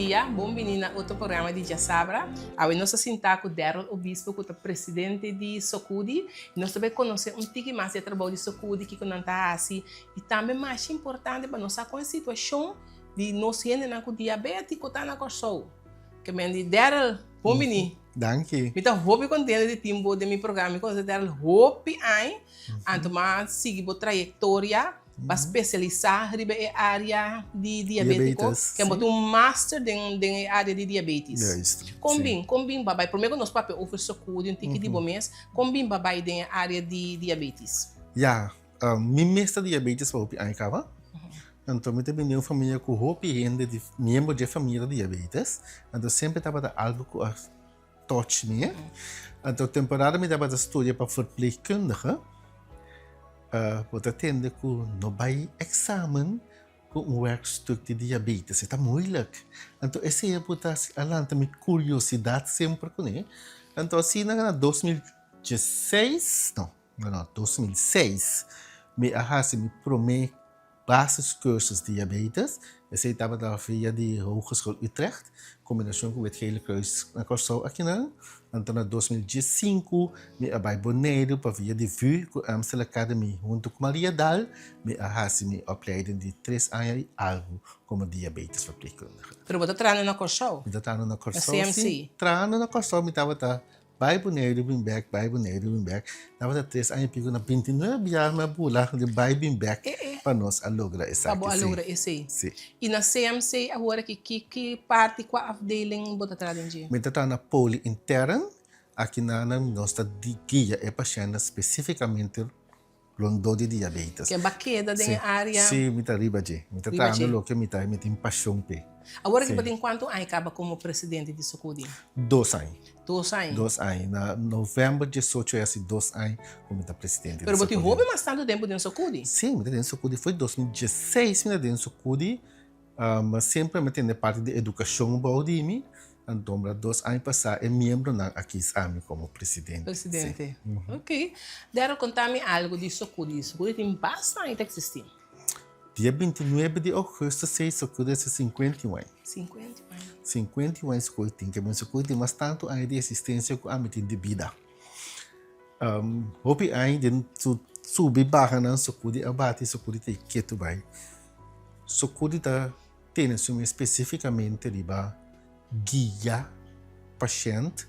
dia, bon bini na otro programa di Djasabra. Awe nos ta sintá ku Daryl Obispo ku ta presidente di Socudi. Nos ta bai konosé un tiki mas di e trabou di Socudi, kiko nan ta hasi i tambe masha importante pa nos sa kon e situashon di nos hendenan ku diabétiko ta na Kòrsou. Ke men di Daryl, bon bini. Danki. Mi ta hopi kontento di tin bo den mi programa. Mi konosé Daryl hopi aña, anto mi a sigui bo trayektoria. Ba spesialisá riba e área di diabétiko. Diabetes, Ken bo sí. tin un master den den e área di diabetes. Juist, Kon sí. bin, kon bin ba bai? Promé ku nos papia over sokudi un tiki di bo mes, kon bin ba bai den e área di diabetes? Ya, mi mes ta diabetes pa hopi aña kaba. Anto mi ta bini den un famia ku hopi hende di miembro dje famia ta diabetes. Anto semper tabata algu ku a touch mi. Anto temporada mi tabata studia pa verpleegkundige, bo ta tende ku no bai examen ku un werkstuk di diabetes, e ta moeilijk. Anto esei a buta a lanta mi curiosidad semper kuné. Anto asina na 2016, no, no, no, 2006 mi a hasi mi promé Basiscursus Diabetes, esei tabata via di Hogeschool Utrecht, kombinashon ku Wit Gele Kruis na Kòrsou akinan. Anto na 2015 mi a bai Boneiru pa via di vu ku Amstel Academy huntu ku Maria Daal mi a hasi mi opleiding di tres aña i algu komo diabetes verpleegkundige. Pero bo ta trahando na Kòrsou? Mi ta trahando na Na Kòrsou, CMC? si. Trahando na Kòrsou mi tabata Bai Boneiru bin bek, bai Boneiru bin bek. Tabata tres aña y pico, na bintinuebe biaha mi a bula di bai bin bek pa nos a logra esaki. Pa bo a logra esei. Si. Y na CMC awor aki ki ki parti, cua afdeling bo ta traha den dje? Mi ta traha na poli intern, aki nan nos ta guia e pashentnan specificamente Rondó di diabetes. Ke ba keda den e área? Sí, mi ta riba dje. Mi ta trahando loke mi ta, mi tin pashon p'e. Awor aki bo tin kuantu aña kaba komo presidente di Socudi? Dos aña. Dos aña? Dos aña. Na novèmber diesocho e hasi dos aña ku mi ta presidente di Pero bo tin Socudi. hopi mas tantu tempu den Socudi? Sí, mi ta den Socudi. Foi 2016 mi ta den Socudi. Ma semper mi a tende parti di edukashon bou di mi, anto mira dos aña pasá e miembronan a kis ami komo presidente. Presidente, ok. Daryl konta mi algu di Sokudi. Sokudi tin basta aña ta eksistí. Dia 29 di ougùstus ei Sokudi a hasi 51 aña. 51 aña. 51 aña Sokudi tin. Ke men Sokudi tin mas tantu aña di eksistensia ku ami tin di bida. Hopi aña den su subi bahanan Sokudi a bati, Sokudi ta e ketu bai. Sokudi ta tene su mes spesifikamente riba guia pashènt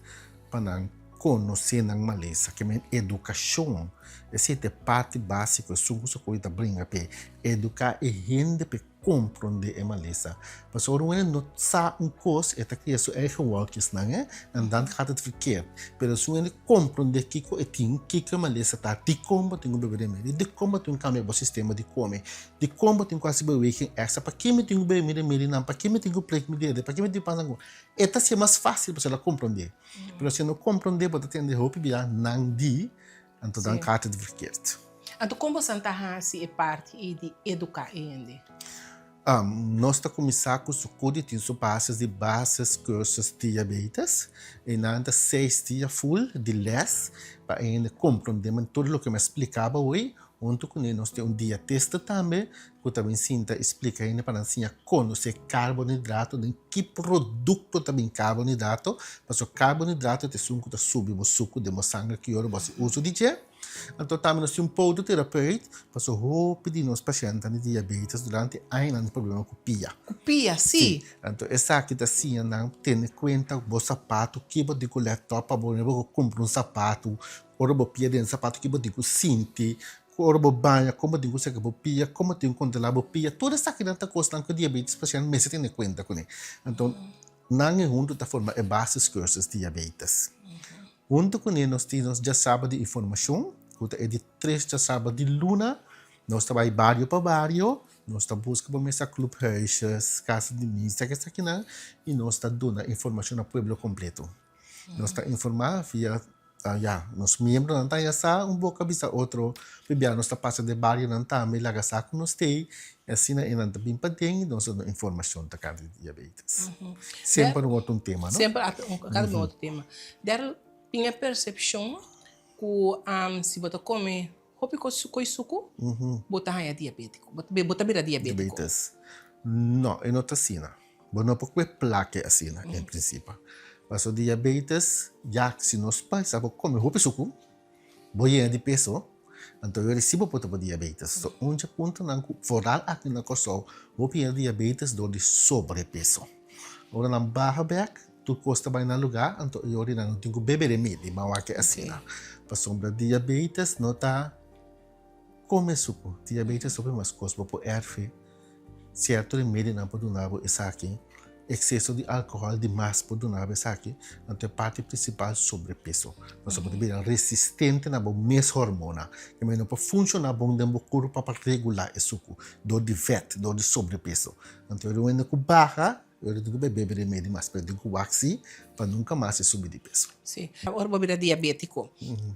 pa nan konosé nan malesa, ke men edukashon. Esei ta e parti básiko, esun ku Sokudi ta bringa p'e, eduká e hende p'e komprondé e malesa. Pasobra ora un hende no sa un kos, e ta kria su eigen wolkjesnan, e, en dan gaat het verkeerd. Pero si un hende komprondé kiko e tin, kiko e malesa ta, dikon bo tin ku bebe remedi, dikon bo tin ku kambia bo sistema di kome, Dikon bo tin ku hasi beweging èkstra? P'aki mi tin ku bebe mi remedinan? P'aki mi tin ku prik mi dede? P'aki mi tin ku pasa ku? E ta hasié mas fásil pasobra el a komprondé. Pero si e no komprondé, bo ta tende hopi bia nan di, anto dan gaat het verkeerd. Anto kon bosan ta hasi e parti ei di eduká e hende? Nos ta kuminsá ku Sukudi tin su basis di basiskursus diabetes. Einan ta seis dia ful di lès pa e hende komprondé men tur loke mi a spliká bo awor. Huntu kuné nos tin un dietista tambe ku ta bin sinta i splika hende pa nan siña konosé karbonidrato, den ki produkto ta bin karbonidrato, pasobra karbonidrato ta esun ku ta subi bo suku den bo sanger ki ora bo hasi uso di dje. Anto tambe nos tin un podoterapeut pasobra hopi di nos pashentenan di diabetes durante añanan tin problema ku pia. Ku pia, si. Si. Anto esaki ta siña nan tene kuenta ku bo sapatu, ki bo tin ku lèt òp pa bo bo kumpra un sapatu Ora bo pia den sapato ki bo tin ku sinti, ora bo baña kon bo tin ku seka bo pia, kon bo tin ku kontrolá bo pia, tur esakinan ta kosnan ku diabetes pashènt mester tene kuenta kuné. Anto nan e huntu ta forma e basiskursus diabetes. Huntu kuné nos tin nos djasaba di informashon ku ta e di tres djasaba di luna, nos ta bai bario pa bario, nos ta buska bo mesa clubhuisjes, kasa di misa, esakinan i nos ta duna informashon na pueblo kompleto. Nos ta informá via ya, nos miembronan ta haña sa un boka bisa otro, pabia nos ta pasa den barionan tambe laga sa ku nos t'ei, i asina e nan ta bin paden i nos ta duna informashon tokante di diabetes. Semper un otro un tema, no? Semper kada un otro tema. Daryl, tin e persepshon ku si bo ta kome hopi kos suku, bo ta haña diabetiko, bo ta bira diabetiko. Diabetes. No, e no ta asina. Bo no por kue plake asina en prinsipio. Pasobra diabetes ya si nos pensa bo kome hopi suku, bo yena di peso, anto yo risibo por ta bo diabetes. So un dje puntonan ku foral aki na Kòrsou hopi yena diabetes dor di sobrepeso. Ora nan baha bek tur kos ta bai na lugá anto e ora nan no tin ku bebe remedi, ma wak asina. Pasobra diabetes no ta. Kome suku, diabetes hopi mas kos bo por erfi, sierto remedinan por duna bo esaki, ekseso di alkohòl di mas por duna bo esaki, anto e parti prinsipal sobrepeso, pasobra bo ta bira resistente na bo mes hormona, ke manera no por funshoná bon den bo kurpa pa regulá e suku dor di vèt, dor di sobrepeso. Anto e ruende ku baha. Yo tin ku bebe remedi mas, pero tin ku wak si pa nunka mas e subi di peso. Si. Ora bo bira diabétiko,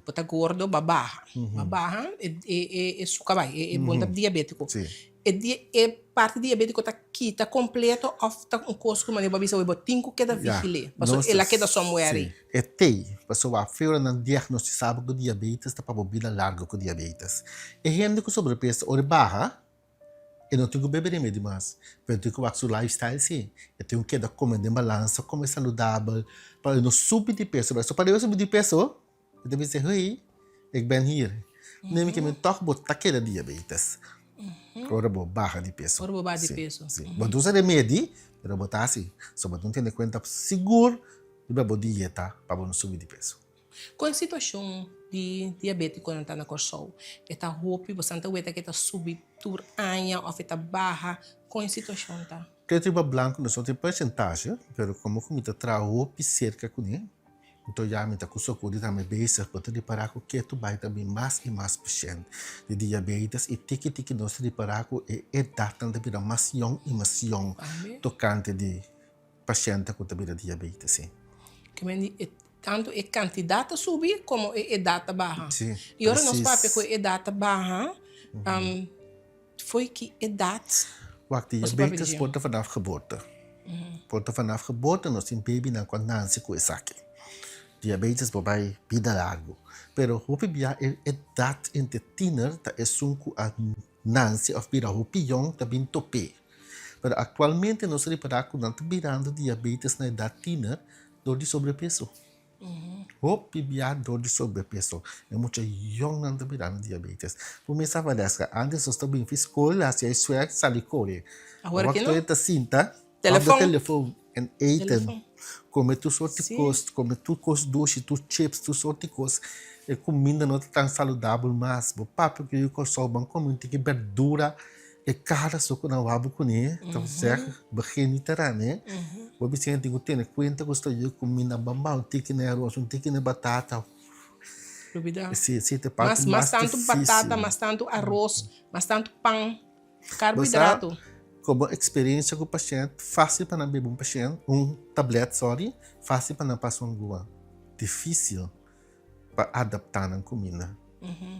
bo ta gordo, bo a baha. Bo a baha, e suka bai, e bon ta diabétiko. Si. E parti diabétiko ta kita kompleto òf ta un kos ku manera bo a bisa bo tin ku keda vigil'é? Pasobra el a keda somewhere ei. Si, e tei. Pasobra fe ora nan diagnostisá bo ku diabetes ta pa bo bida largu ku diabetes. E hende ku sobrepeso ora e baha, E no tin ku bebe remedi mas, pero e tin ku wak su lifestyle si. E tin ku keda kome den balansa, kome saludabel, pa e no subi di peso. Pasobra pa e subi di peso, e ta bisa, hey, ik ben hier. Neem ik mi tòg bo ta keda diabetes. Ora bo baha di peso. Ora bo baha di peso. Si, si. Bo ta usa remedi, pero bo ta hasi. So bo tin tene kuenta sigur riba bo dieta pa bo no subi di peso. Kon e situashon di diabetikonan ta na Kòrsou? E ta hopi? Bo santa weta ku e ta subi tur aña òf e ta baha? Kon e situashon ta? Pretu riba blanku nos no tin porsentashe, pero komo ku mi ta traha hopi serka kuné, nto ya mi ta ku sokudi tambe bezig, bo ta ripará ku ketu bai ta bin mas i mas pashènt di diabetes i tiki tiki nos ta ripará ku e edatnan ta bira mas yòn i mas yòn tokante di pashènt ku ta bira diabetes si. Tantu e kantidat ta subi komo e edat ta baha. Sí, I ora nos presis. papia ku e edat ta baha, fo'i ki edat Wak, nos ta papia di diabetes dje? por ta vanaf geboorte. Por ta vanaf geboorte, nos tin babynan ku a nanse ku esaki. Diabetes por bai bida largu. Pero hopi bia e edat entre tiener ta esun ku a nanse òf bira hopi yòn ta bin top'é. Pero aktualmente nos a ripará ku nan ta birando diabetes na edat tiener dor di sobrepeso. Hopi bia dor di sobrepeso. E mucha yònnan ta birando diabetes. Bo mester Valeska, antes nos ta bin fi skol, hasi e swèk, sali kore. Awor Awor ki no. tur ta sinta, Telefon. Op de telefon en eten. Telefon. Come tur soort di cos, come tur cos dushi, tur chips, tur soort di cos. E cuminda no ta tan saludabel mas. Bo papia cu yu Corsou ban come un tiki berdura, e cara so cu nan wak bo cune, ta zeg, begin niet eraan he. Bo bisa tin cu tene cuenta cu sta yu cuminda ban ban un tiki na aros, un tiki na batata. Lubida. Si, si, ta parti Mas, mas mas tantu batata, dificil. mas tantu aros, mas tantu pan. Bo sa, Karbohidrato. komo eksperensia ku pashènt, fásil pa nan bebe un pashènt, un tablèt, sòri, fásil pa nan pasa un gua. Difísil pa adaptá nan kuminda.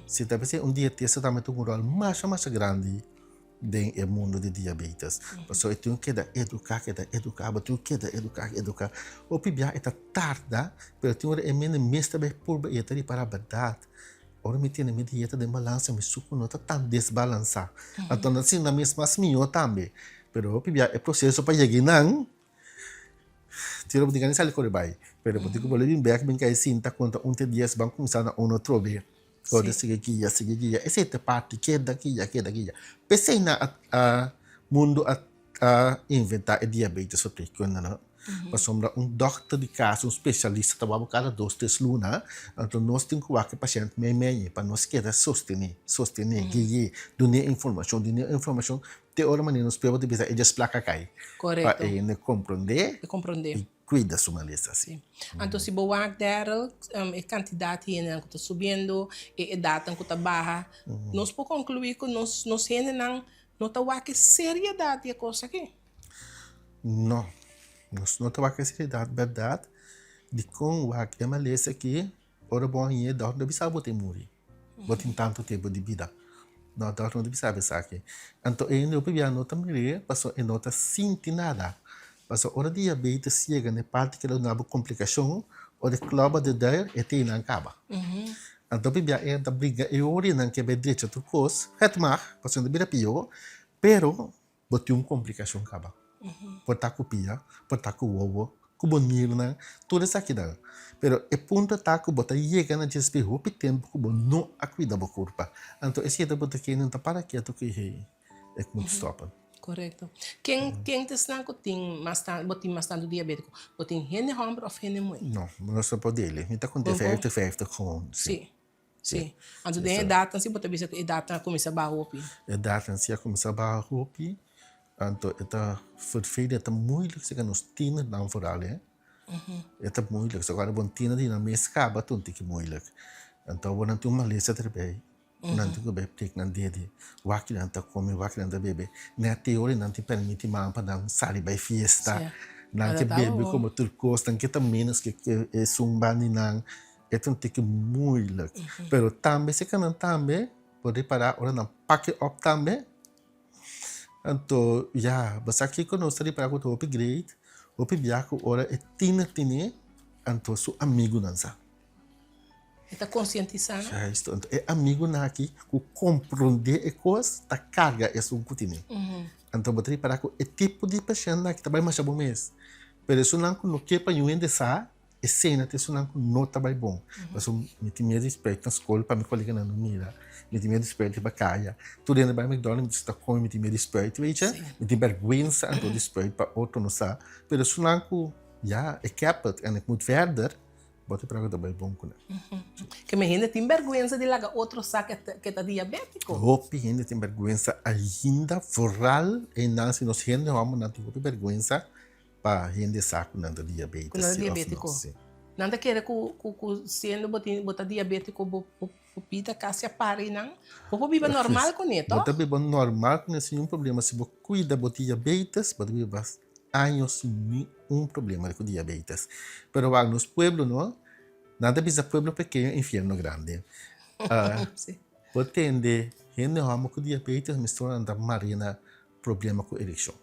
Si ta p'esei un dietista tambe ta un ròl masha masha grandi den e mundu di diabetes. Pasobra e tin ku keda eduká, keda eduká, bo tin ku keda eduká, eduká. Hopi bia e ta tarda, pero tin ora e mende mes ta bai purba i e ta ripará bèrdat. Ora mi tene mi dieta den balansa mi suku no ta tan desbalansá. Anto nan sinti nan mes mas mihó tambe. Pero hopi bia e proseso pa yega einan, tira bo tin gana di sali kore bai. Pero bo tin ku bolbe bin bèk bin kai sinta konta un te dies ban kuminsá na uno atrobe. Ora sigui guia sigui guia. Esei ta e parti keda guia keda guia. P'esei nan a mundu a a inventá e diabetes verpleegkunde no. Pasobra un dòkter di kas, un spesialista ta wak bo kada dos tres luna, anto nos tin ku wak e pashènt mei mei pa nos keda sostené, sostené, gui'é, dun'é informashon, dun'é informashon te ora manera nos prueba ta bisa e djes plaka kai. Pa e hende komprondé i kuida su malesa. Sí. Anto si bo wak Daryl, e kantidat di hendenan ku ta subiendo, e edatnan ku ta baha, nos por konkluí ku nos nos hendenan No ta wak e seriedad di e kos aki? No, nos no ta wak e seriedad bèrdat. Dikon wak e malesa aki ora bo hañ'é dòkter no ta bisa bo ta muri, bo tin tantu tempu di bida. No, dòkter no ta bisa bo esaki. Anto e hende hopi bia no ta mir'é pasobra e no ta sinti nada. Pasobra ora diabetes yega na e parti ku ta duna bo komplikashon, ora e klòba de dèr e te einan kaba. Anto bibia e ta bringa e orinan ke bai drecha tur kos, het mag, pasobra ta bira pio, pero bo tin un komplikashon kaba. Por ta ku pia, por ta ku wowo, ku bo nirnan, tur esakinan. Pero e punto ta ku bo ta yega na dje hopi tempu ku bo no a kuida bo kurpa. Anto esei ta bo ta kende no ta para ketu ku hey, ik moet stoppen. Korekto. Ken ken ta esnan ku tin mas tantu, bo tin mas tantu diabétiko? Bo tin hende hòmber òf hende muhé? No, nos no por dele. Mi ta konta vijftig vijftig gewoon, si. Si, si. Anto den edatnan si bo ta bisa ku edatnan a kuminsá baha hopi? Edatnan si a kuminsá baha hopi. Anto e ta vervelend, e ta moeilijk si nos tienernan vooral hè. E ta moeilijk. So ora bo tiener di nan mes kaba ta un tiki moeilijk. Anto bo nan tin un malesa erbij. Nan tin ku bai prik nan dede. Wak nan ta kome, wak nan ta bebe. Net te ora nan tin permiti man pa nan sali bai fiesta. Nan ke bebe komo tur kos. Nan ke ta menos ke esun banda di nan. E ta un tiki moeilijk. Pero tambe seka nan tambe por repara ora nan pak e op tambe. Anto ya, bo sa kiko nos ta ripará ku ta hopi great, hopi bia ku ora e tiner tene, anto su amigunan sa. E ta konsientisá nan. Juist, anto e amigunan aki ku komprondé e kos ta karga esun ku tene. Anto bo ta ripará ku e tipo di pashèntnan aki ta bai masha bon mes, pero esunnan ku no ke pa niun hende sa, Esena ta esunnan ku no ta bai bon. Pasobra mi tin miedu di spreek na skol pa mi koleganan no mira. Mi tin miedu di spreek riba kaya. Tur hende bai McDonald's mi ta sta kome mi tin miedu di spreek, weet je. Mi tin bèrgwensa anto di spreek pa otro no sa. Pero esunnan ku ya, ik heb het en ik moet verder, bo ta praka ta bai bon ku nan. Ke men hende tin bèrgwensa di laga otro sa ke ta diabétiko. Hopi hende tin bèrgwensa ainda, vooral einan si nos hende hòmbernan tin hopi bèrgwensa Pa hende sa ku nan ta diabétis Ku nan ta diabétiko. Si. Nan ta kere ku ku ku siendo bo tin bo ta diabétiko bo bo bida kasi a para einan. Bo por biba normal kuné, Bo ta biba normal kuné sin niun problema. Si bo kuida bo diabétis, bo ta biba años sin niun problema ku diabétis. Pero wak nos pueblo no, nan ta bisa pueblo pekeño infierno grande. Si. Bo tende hende hòmber ku diabétis mesora nan ta maria na problema ku erekshon.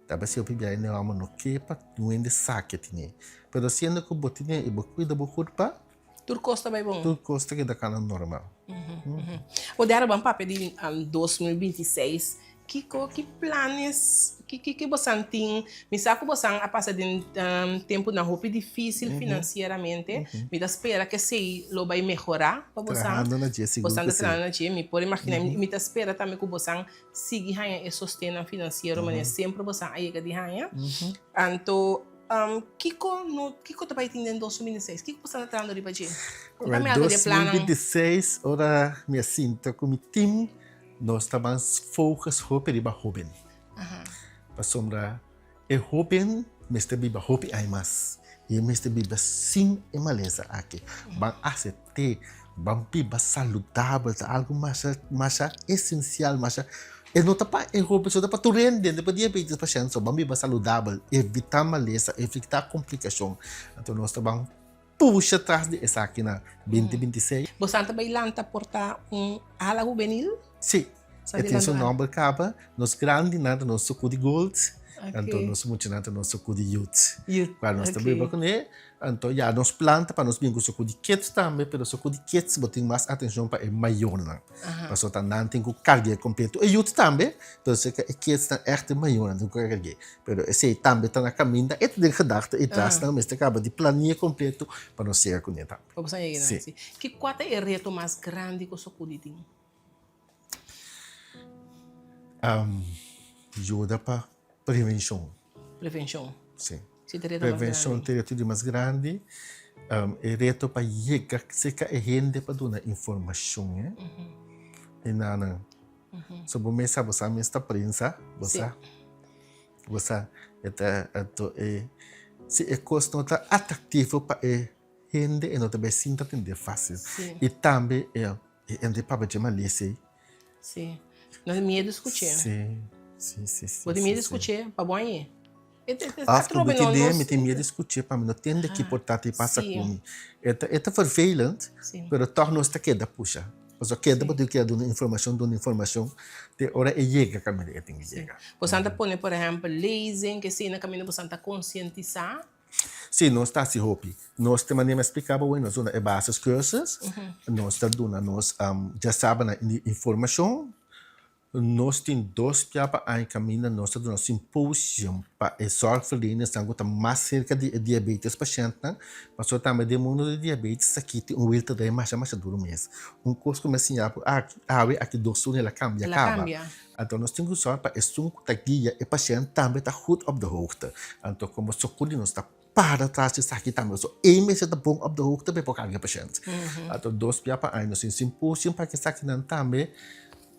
Ta bes hopi biaha e hòmber no ke pa un hende sa ke tine. Pero siendo ku bo tine i bo kuida bo kurpa. Tur kos ta bai bon. Tur kos ta keda kana normal. Bo dera ban papia di 2026. Kiko, ki planes, ki ki bosan tin? Mi sa ku bosan a pasa den tempunan hopi difisil finansieramente. Mi ta spera ku esei lo bai mehorá pa bosan. Trahando na dje, sigur ku si. Bosan ta trahando na dje. Mi por imaginá. Mi ta spera tambe ku bosan sigui haña e sostennan finansiero manera semper bosan a yega di haña. Anto, kiko no, kiko ta bai tin den 2026? Kiko bosan ta trahando riba dje? Konta mi algo di e plannan. 2026, ora mi a sinta ku mi tim, nos ta ban focus hopi riba hoben. Pasobra E hoben mester biba hopi aña mas i e mester biba sin e malesa aki. Ban asept'é, ban biba saludabel, ta algu masha masha esensial, masha e no ta pa e hoben so, ta pa tur hende, no ta pa diabetes pashènt so. Ban biba saludabel, evitá malesa, evitá komplikashon. Anto nos ta ban pusha tras di esaki na 2026. Bosan ta bai lanta por ta un ala hubenil? Sí, e tin su nomber caba. Nos grandinan ta nos Sukudi Gold, anto nos muchanan ta nos Sukudi Youth. Cual nos ta biba cune. Anto ya nos plan ta pa nos bin cu Sukudi Kids tambe, pero Sukudi Kids bo tin mas atencion pa e mayornan. Pasobra ta nan tin cu cargu'e completo. E youth tambe, pero si e kids nan echt e mayornan tin cu cargu'e. Pero esei tambe ta na caminda, e ta den gedachte y tras nan mester caba di plania completo pa nos yega cune tambe. Pa boso yega nan, si. Ki cua ta e reto mas grandi cu Sukudi tin? Yuda pa prevencion. Prevencion. Si. Si ta reto mas grandi. Prevencion ta e reto di mas grandi. E reto pa yega cerca e hende pa duna informacion e. E nan. So bo mes sa, bo sa mes ta prensa, bo sa. Bo sa e ta anto e si e cos no ta atractivo pa e hende e no ta bay sinta tende facil. Y tambe e E hende papia dje malesa ei. Sí. Nos tin miedu skuch'é. Sí, sí, sí, sí. Bo tin miedu skuch'é pa bo añ'é. E ta Af ku atrobe mi tin no mi tin miedu skuch'é pa mi no tende ki por ta tin pasa ku mi. E ta e ta vervelend, pero tòg nos ta keda pusha. Pasobra keda bo tin keda duna informashon, duna informashon te ora e yega kaminda e tin ku yega. Bosan ta pone por ehèmpel lezing, esei na kaminda bosan ta konsientisá. Sí, nos ta hasi hopi. Nos ta manera mi a spliká bo, nos duna e basiscursus, nos ta duna nos djasabana informashon. Nos tin dos pia pa aña kaminda nos ta duna symposium pa e zorgverlenersnan ku ta mas serka di e diabetes pashèntnan, pasobra tambe den mundu di diabetes aki tin un wiel ta drai masha masha duru mes. Un kos ku mi a siña bo aki awe aki dos luna el a kambia kaba. Anto nos tin ku sòrg pa esun ku ta guia e pashènt tambe ta goed op de hoogte. Anto komo sokudi nos ta para tras di esaki tambe pasobra ei mester ta bon op de hoogte pa e por karga e pashènt. Anto dos bia pa aña nos tin symposium pa esakinan tambe.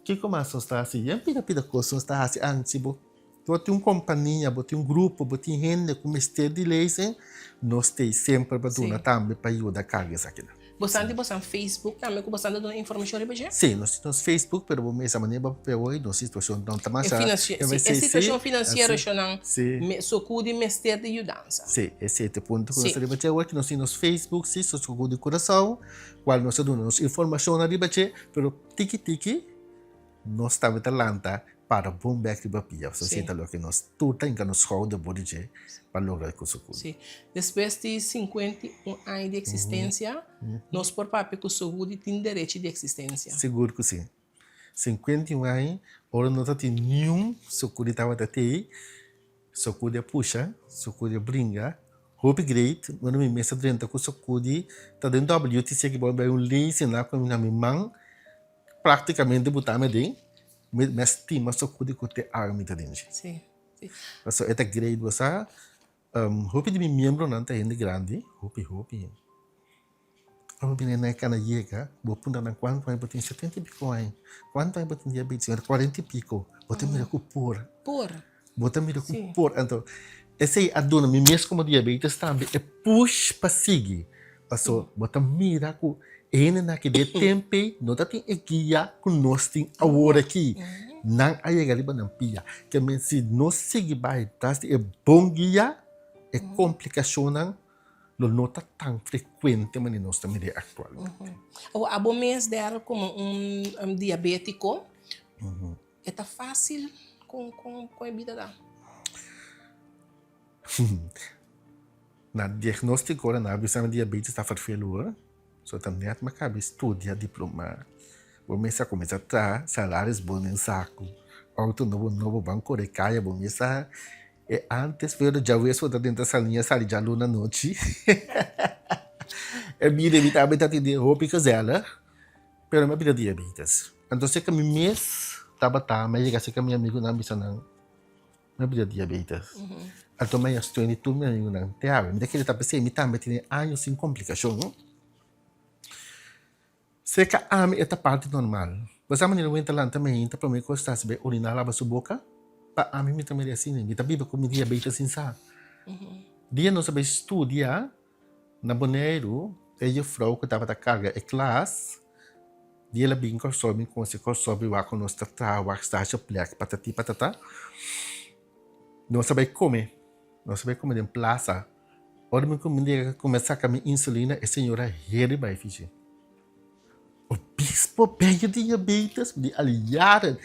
Kiko mas nos ta hasi? Yen pida pida kos nos ta hasi antes. Si bo bo tin un kompania, bo tin un grupo, bo tin hende ku mester di lezing, nos ta ei semper pa duna tambe pa yuda karga esakinan. Bosan tin bosan Facebook tambe ku bosan ta duna informashon riba dje? Si, nos tin nos Facebook, pero bo mesa manera bo papia hoy, nos situashon no ta masha. E situashon finansiero eshonan sokudi mester di yudansa. Si, esei ta e punto ku nos ta riba dje awor, ku nos tin nos Facebook, si, Sokudi Curaçao, kual nos ta duna nos informashonnan riba dje, pero Tiki tiki nos tambe ta lanta para bon bek riba pia. Pasobra esei ta loke nos tur ta hinka nos schouder bo di dje pa logra e kos oku. Sí. Despues di 51 aña di eksistensia, nos por papia ku Sohudi tin derechi di eksistensia. Sigur ku si. 51 aña, ora no ta tin niun Sokudi tabata tei, Sokudi a pusha, Sokudi a bringa, hopi great, ora mi mes a drenta ku Sokudi ta den WTC aki bo bai un lei na ku na mi man praktikamente buta mi aden, mi a stima Sokudi ku te awe mi ta den dje. Sí, sí. Pasobra e ta great bo sa, hopi di mi miembronan ta hende grandi, hopi hopi. Ora bo bini na e kana yega, bo puntra nan kuantu aña bo tin, setenta i piko aña. Kuantu aña bo tin diabetes? Señora, kuarenta i piko. Bo ta mira ku por. Por. Bo ta mira ku por. Anto, esei a duna mi mes komo diabetes tambe e push pa sigui. Paso bo ta mira ku e hendenan aki den e tempu ei no ta tin e guia ku nos tin awor aki. Nan a yega riba nan pia. Ke men si nos sigui bai tras di e bon guia, e komplikashonnan lo no ta tan frekuente manera nos ta mir'é aktualmente. Awor, abo mes der komo un diabétiko, e ta fásil kon kon e bida ta? Na diagnóstiko ora nan a bisa mi diabetes ta ferfelu hoor. So ta net mi a kaba studia diploma. Bo mes a kuminsá traha, salaris bon den saku, outo nobo nobo, ban kore kaya bo mes a E antes pero djawees bo ta drenta saliña sali djaluna nochi. E bida mi tambe ta tene hopi gezellig, pero mi a bira diabetes. Anto seka mi mes tabata, mi a yega seka mi amigunan bisa nan, mi a bira diabetes. Anto mi a steun di tur mi amigunan te awe. Mi ta kere ta p'esei mi tambe tene años sin komplikashon. Serka ami e ta parti normal. Bo sa manera wen ta lanta meinta prome kos ta hasi bai oriná laba su boka? Pa ami mi ta mira asina, mi ta biba ku mi diabetes sin sa. Dia nos a bai studia na Boneiru, e jufrou ku tabata karga e klas, dia el a bin Kòrsou, mi konse Kòrsou, mi wak ku nos ta traha, wak stasje plek, patati patata. Nos a bai kome, nos a bai kome den plasa. Ora mi kuminda yega ku mi a saka mi insulina, e señora heri bai fishi. Obispo, ben je diabetes? Mi di, al jaren.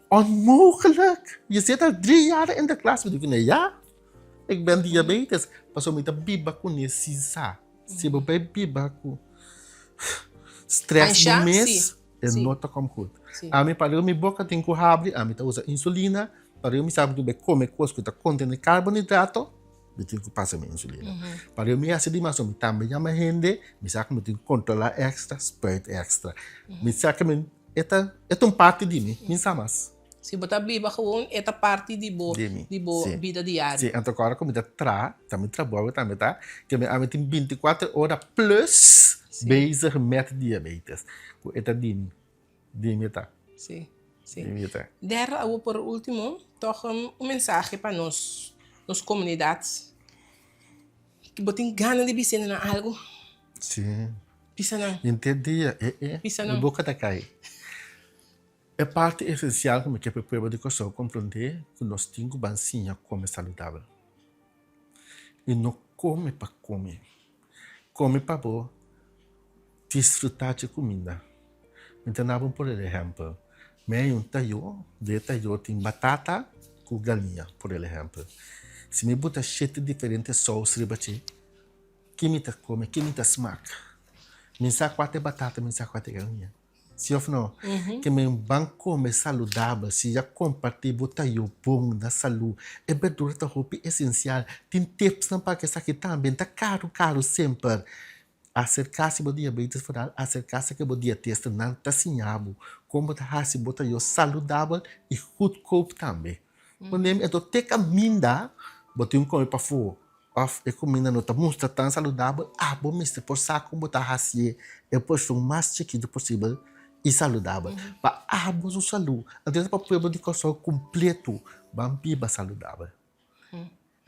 Onmogelijk! Je zit al drie jaren in de klas. Mi di ku ne, ja, ik ben diabetes. Pasobra mi ta biba kuné sin sa. Si bo bai biba ku stress bo mes, e no ta kom goed. Ami pa mi boka tin ku habri, ami ta usa insulina. Pa mi sa ku mi bai kome kos ku ta kontene karbonidrato. Mi tin ku pasa mi insulina. Pero mi hasi di mas, mi tambe yama hende, mi sa ku mi tin ku kontrolá èkstra, spuit èkstra. Mi sa ku mi, e ta, e ta un parti di mi, mi sa mas. Si bo ta biba gewoon, e ta parti di bo, di bo bida diario. Si, anto ora ku mi ta traha, ta mi trabou tambe ta, ke mi ami tin bintikuater ora plus bezig mèt diabetes, ku e ta di mi. Di mi ta. Sí, sí. Di mi ta. Derde awo por ultimo, toch un mensahe pa nos, nos comunidad. Bo tin gana di bisa nan algo? Sí. Bisa nan. Henter dia, e e. Bisa nan. Mi boca ta cay. E parti esencial cu mi ke pa e pueblo di Kòrsou comprende cu nos tin cu ban siña come saludabel. I no come pa come. Come pa bo Disfrutá dje kuminda. Mi ta naba un por el ehèmpel. Mi hay un tayó, den e tayó tin batata ku galiña, por el ehèmpel. Si mi buta shete diferente sous riba dje, ke mi ta kome, ke mi ta smak? Mi sa kua ta e batata, mi sa kua ta e galiña. Si of no? Ke men ban kome saludabel, si ya kompartí bo ta yo bon na salú. E berdura ta hopi esensial. Tin tipsnan pa esaki tambe. Ta karu karu semper. Aserká si bo diabetes foral, aserká si ke bo dietista nan ta siña bo kon bo ta hasi bo ta yo saludabel i goedkoop tambe. Ponemi e te kaminda bo tin un kome pafó òf e kuminda no ta mustra tan saludabel, abo mester por sa kon bo ta hasié e porshon mas chikitu posibel i saludabel pa abo su salú. Anto ta pa pueblo di Kòrsou kompleto ban biba saludabel.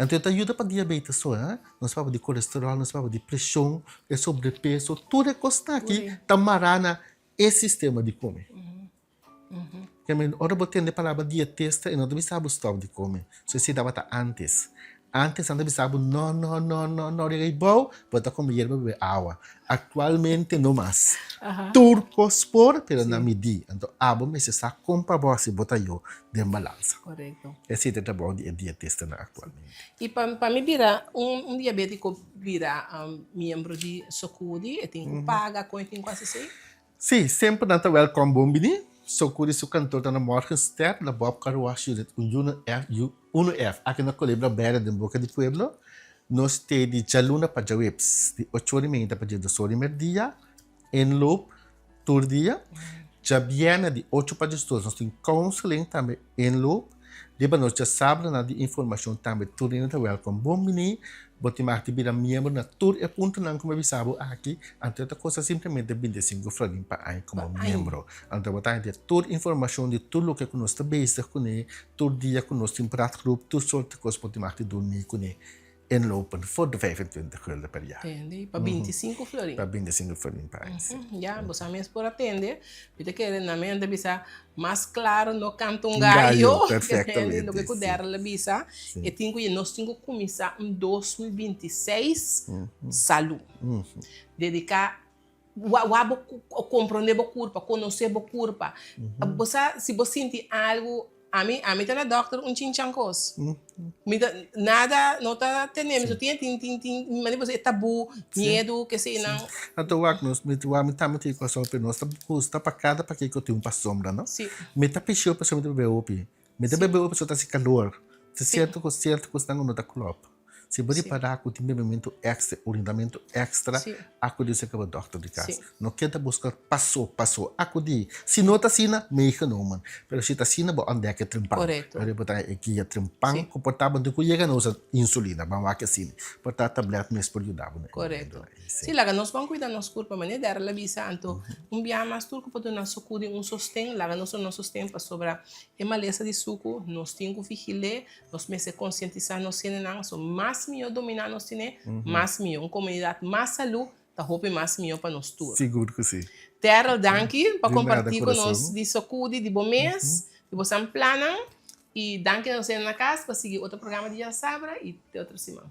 Anto e ta yuda pa diabetes so, eh. Nos papia di kolesteròl, nos papia di preshon, e sobrepeso, tur e kosnan aki ta mará na e sistema di kome. Ora bo tende palabra dietista e no ta bisa bo stòp di kome, so esei tabata ántes. Ántes nan ta bisa bo no, no, no, no, no, riba ei bou bo ta kome yerba bebe awa. Aktualmente no mas. Tur kos por, pero na midí. Anto abo mester sa kon pa bo hasi bo ta yo den balansa. Korekto. Esei ta e trabou di e dietistanan aktualmente. I pa mi bira un diabétiko bira miembro di Sokudi, e tin ku paga? Kon e tin ku hasi esei? Sí, semper nan ta wèlkòm bon bini. Sokudi su kantor ta na Morgenster, na Bob Car Wash Unit unu F, aki na Kolebra Bèrdè den Boka di Pueblo. Nos te di djaluna pa djaweps, di ocho ora i meinta pa djesdos ora i merdia, inloop tur dia. Djabièrnè di ocho pa djesdos nos tin counseling tambe inloop. Riba nos djasabranan di informashon tambe tur hende ta wèlkòm bon bini. Bo tin mag di bira miembro na tur e puntonan ku mi a bisa bo aki, anto e ta kosta simplemente bintisinko florin pa aña komo miembro. Anto bo ta haña tur informashon di tur loke ku nos ta bezig kuné, tur dia ku nos tin praatgroep, tur soorte kos bo tin mag di durmi kuné inlopen for de 25 gulden per jaar. Tende, pa 25 florin. Pa 25 florin pa aña, si. Ya, bo sa mes por a tende. Mi ta kere na mi a bisa mas claro no canta un gallo. Gallo, perfectamente. Loke cu Daryl a bisa, e tin cu nos tin cu cuminsa un 2026 salud. Dedica Wak bo komprondé bo kurpa, konosé bo kurpa. Bo sa si bo sinti algu, ami ami ta na dòkter un chinchan kos. Mi ta nada no ta tene mi, so tin tin tin tin mane bo sa e tabú, miedu, keseinan. Anto wak nos mi wak mi tambe tin kòrsou pero nos ta gusta pa kada pakiko tin un pasombra no. Mi ta pishio pasobra mi ta bebe hopi. Mi ta bebe hopi pasobra ta hasi kalor. Sierto ku sierto kosnan ku no ta klòp. Si bo ripará ku tin bebementu èkstra, urinamentu èkstra, akudí serka bo dòkter di kas. No keda buska paso paso, akudí. Si no ta asina, meegenomen. Pero si ta asina, bo òntdèk e trempan. Ora bo ta e guia trempan ku por ta bo tin ku yega na usa insulina, ban wak asina. Por ta tablèt mes por yuda bo na e momento ei. Sí, laga nos ban kuida nos kurpa. Manera Daryl a bisa, anto un biaha mas tur ku por duna sokudi un sosten, laga nos duna nos sosten pasobra e malesa di suku nos tin ku vigil'é. Nos mester konsientisá nos hendenan, so mas mihó dominá nos tene, mas mihó. Un komunidat mas salú ta hopi mas mihó pa nos tur. Sigur ku si. Terrell, danki pa kompartí ku nos di Sokudi, di bo mes, di bo san plannan. I danki na nos hende na kas pa sigui otro programa di Djasabra i te otro siman.